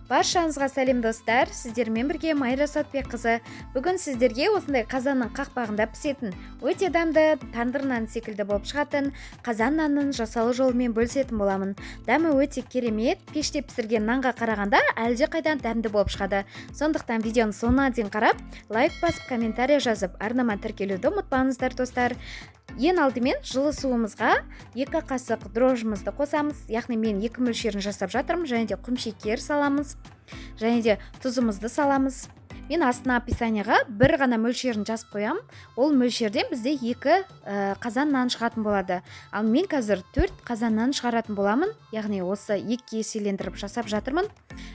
Баршаңызға сәлем, достар! Сіздермен бірге Майра Сатбекқызы. Бүгін сіздерге осындай қазанның қақпағында пісетін, өте дәмді тандыр нан секілді болып шығатын қазан нанын жасалу жолымен бөлісетін боламын. Дәмі өте керемет, пеште пісірген нанға қарағанда әлдеқайда дәмді болып шығады. Сондықтан видеоның соңына дейін қарап, лайк басып, комментарий жазып, арнама тіркелуді ұмытпаңыздар, достар. Ең алдымен жылы суымызға 2 қасық дрожжымызды қосамыз, яғни мен 2 мөлшерін жасап жатырмын, және де құмшекер саламыз, және де тұзымызды саламыз. Мен астына описанияға бір ғана мөлшерін жазып қоямын. Ол мөлшерден бізде 2 қазан нан шығатын болады. Ал мен қазір 4 қазан нан шығаратын боламын, яғни осы 2 еселендіріп жасап жатырмын.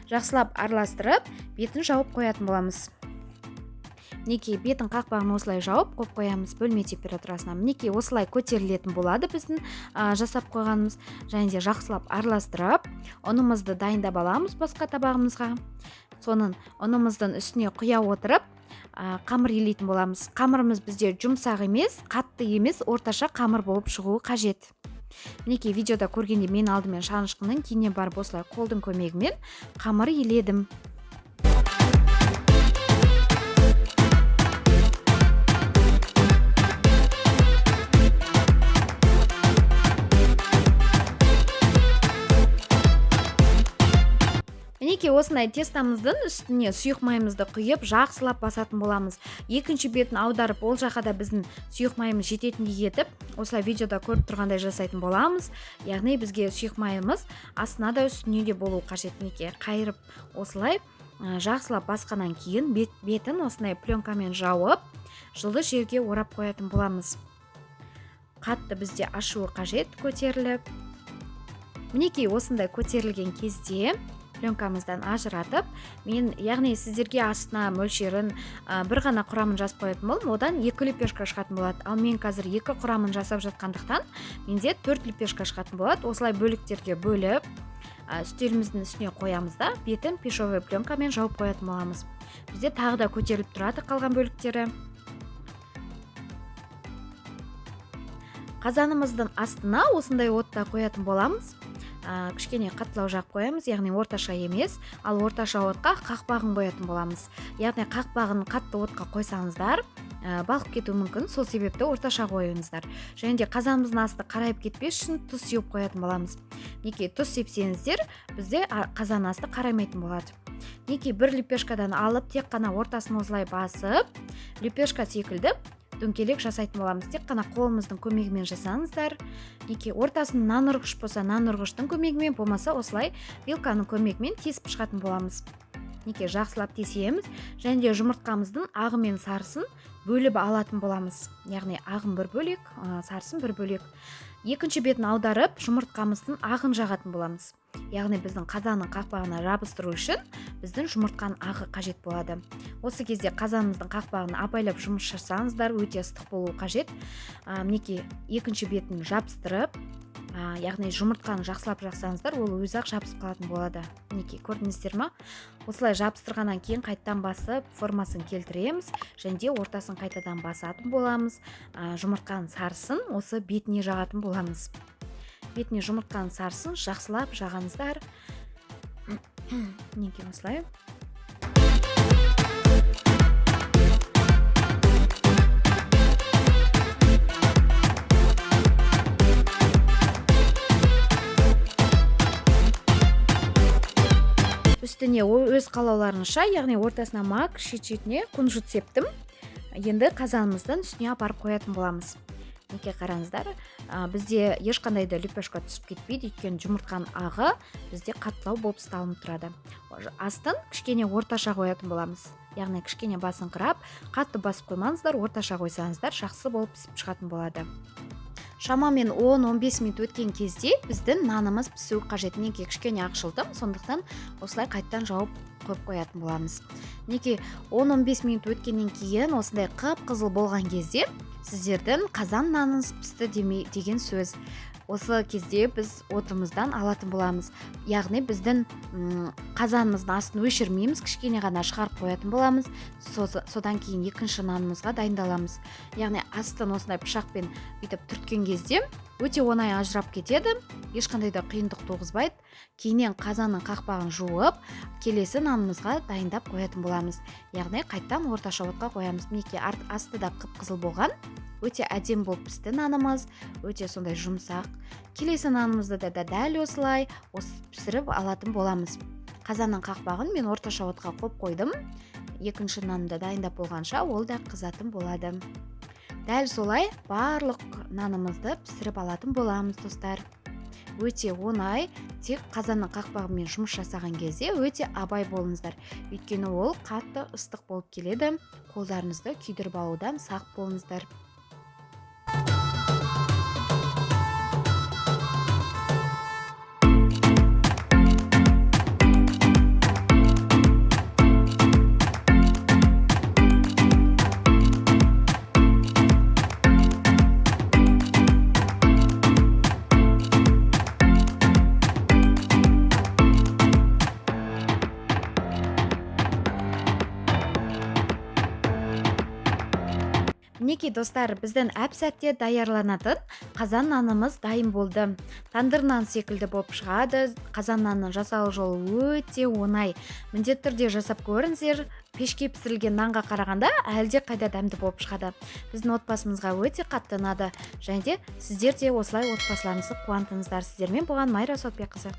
Жақсылап араластырып, бетін жауып қоятын боламыз. Мінекей, бетін қақпағын осылай жауып қойып қоямыз бөлме температурасына. Мінекей, осылай көтерілетін болады біздің жасап қойғанымыз. Және де жақсылап араластырып, ұнымызды дайындап аламыз басқа табағымызға. Соның ұнымыздың үстіне құя отырып, қамыр илейтін боламыз. Қамырымыз бізде жұмсақ емес, қатты емес, орташа қамыр болып шығуы қажет. Мінекей, видеода көргенде мен алдымен шанышқының кейіннен барып осылай қолдың көмегімен қамыр иледім. Мінекей, осындай тестамыздың үстіне сұйық майымызды құйып, жақсылап басатын боламыз. Екінші бетін аударып, ол жаққа да біздің сұйық майымыз жететіндей етіп, осылай видеода көріп тұрғандай жасайтын боламыз. Яғни бізге сұйық майымыз астына да үстіне де болуы қажет. Мінекей, қайырып осылай, жақсылап басқаннан кейін бетін осындай пленкамен жауып, жылы жерге орап қоятын боламыз. Қатты бізде ашуы қажет көтеріліп. Мінекей, осындай көтерілген кезде пленкамыздан ажыратып, мен, яғни сіздерге астына мөлшерін, бір ғана құрамын жазып қоятын болдым, одан 2 лепешка шығатын болады. Ал мен қазір 2 құрамын жасап жатқандықтан, менде 4 лепешка шығатын болады. Осылай бөліктерге бөліп, үстеліміздің үстіне қоямыз да, бетін пешевой пленкамен жауып қоятын боламыз. Бізде тағы да көтеріліп тұрады қалған бөліктері. Қазанымыздың астына осындай отта қоятын боламыз. Кішкене қаттылау жағып қоямыз, яғни орташа емес, ал орташа отқа қақпағын қоятын боламыз. Яғни қақпағын қатты отқа қойсаңыздар, балқып кетуі мүмкін, сол себепті орташа қойыңыздар. Және де қазанымыздың асты қарайып кетпес үшін тұз сеуіп қоятын боламыз. Мінекей, тұз сепсеңіздер, бізде қазан асты қараймайтын болады. Мінекей, бір лепешкадан алып, тек қана ортасын осылай басып, лепешка секілді дөңгелек жасайтын боламыз. Тек қана қолымыздың көмегімен жасаңыздар. Мінекей, ортасын нан ұрғыш болса, нан ұрғыштың көмегімен, болмаса осылай вилканың көмегімен тесіп шығатын боламыз. Мінекей, жақсылап тесеміз және де жұмыртқамыздың ағы мен сарысын бөліп алатын боламыз. Яғни ағын бір бөлек, сарысын бір бөлек. Екінші бетін аударып, жұмыртқамыздың ағын жағатын боламыз. Яғни біздің қазанның қақпағына жабыстыру үшін біздің жұмыртқаның ағы қажет болады. Осы кезде қазанымыздың қақпағын абайлап жұмыс жасаңыздар, өте ыстық болуы қажет. Мінекей, екінші бетін жабыстырып, яғни жұмыртқаны жақсылап жақсаңыздар, ол өзі-ақ жабысып қалатын болады. Мінекей, көрдіңіздер ма? Осылай жабыстырғаннан кейін қайттан басып, формасын келтіреміз және де ортасын қайтадан басатын боламыз. Жұмыртқаның сарысын осы бетіне жағатын боламыз. Бетіне жұмыртқаның сарысын жақсылап жағаңыздар. Мінекей, осылай. Үстіне өз қалауларынша, яғни ортасына мак, шет-шетіне кунжут септім. Енді қазанымыздың үстіне апарып қоятын боламыз. Мінекей, қараңыздар, бізде ешқандай да лепешка түсіп кетпейді, өйткені жұмыртқаның ағы бізде қаттылау болып ұсталынып тұрады. Астын кішкене орташа қоятын боламыз. Яғни кішкене басыңқырап, қатты басып қоймаңыздар, орташа қойсаңыздар жақсы болып пісіп шығатын болады. Шамамен он-он бес минут өткен кезде біздің нанымыз пісуі қажет. Мінекей, кішкене ақшылдым, сондықтан осылай қайттан жауып қойып қоятын боламыз. Мінекей, он-он бес минут өткеннен кейін осындай қып-қызыл болған кезде сіздердің қазан наныңыз пісті деген сөз. Осы кезде біз отымыздан алатын боламыз. Яғни біздің қазанымыздың астын өшірмейміз, кішкене ғана шығарып қоятын боламыз. Содан кейін екінші нанымызға дайындаламыз. Яғни астын осындай пышақпен бүйтіп түрткен кезде Өте оңай ажырап кетеді, ешқандай да қиындық туғызбайды. Кейіннен қазанның қақпағын жуып, келесі нанымызға дайындап қоятын боламыз. Яғни қайттан орташа отқа қоямыз. Мінекей, асты да қып-қызыл болған. Өте әдемі болып пісті нанымыз, өте сондай жұмсақ. Келесі нанымызды да дәл осылай пісіріп алатын боламыз. Қазанның қақпағын мен орташа отқа қойып қойдым. Екінші нанымды дайындап болғанша ол да қызатын болады. Дәл солай барлық нанымызды пісіріп алатын боламыз, достар. Өте оңай, тек қазанның қақпағымен жұмыс жасаған кезде өте абай болыңыздар. Өйткені ол қатты ыстық болып келеді, қолдарыңызды күйдіріп алудан сақ болыңыздар. Мінекей, достар, біздің әп-сәтте даярланатын қазан нанымыз дайын болды. Тандыр нан секілді болып шығады. Қазан нанның жасалу жолы өте оңай. Міндетті түрде жасап көріңіздер. Пешке пісірілген нанға қарағанда әлде қайда дәмді болып шығады. Біздің отбасымызға өте қатты ұнады. Және де сіздер де осылай отбасыларыңызды қуантыңыздар. Сіздермен болған Майра Сотбекқызы.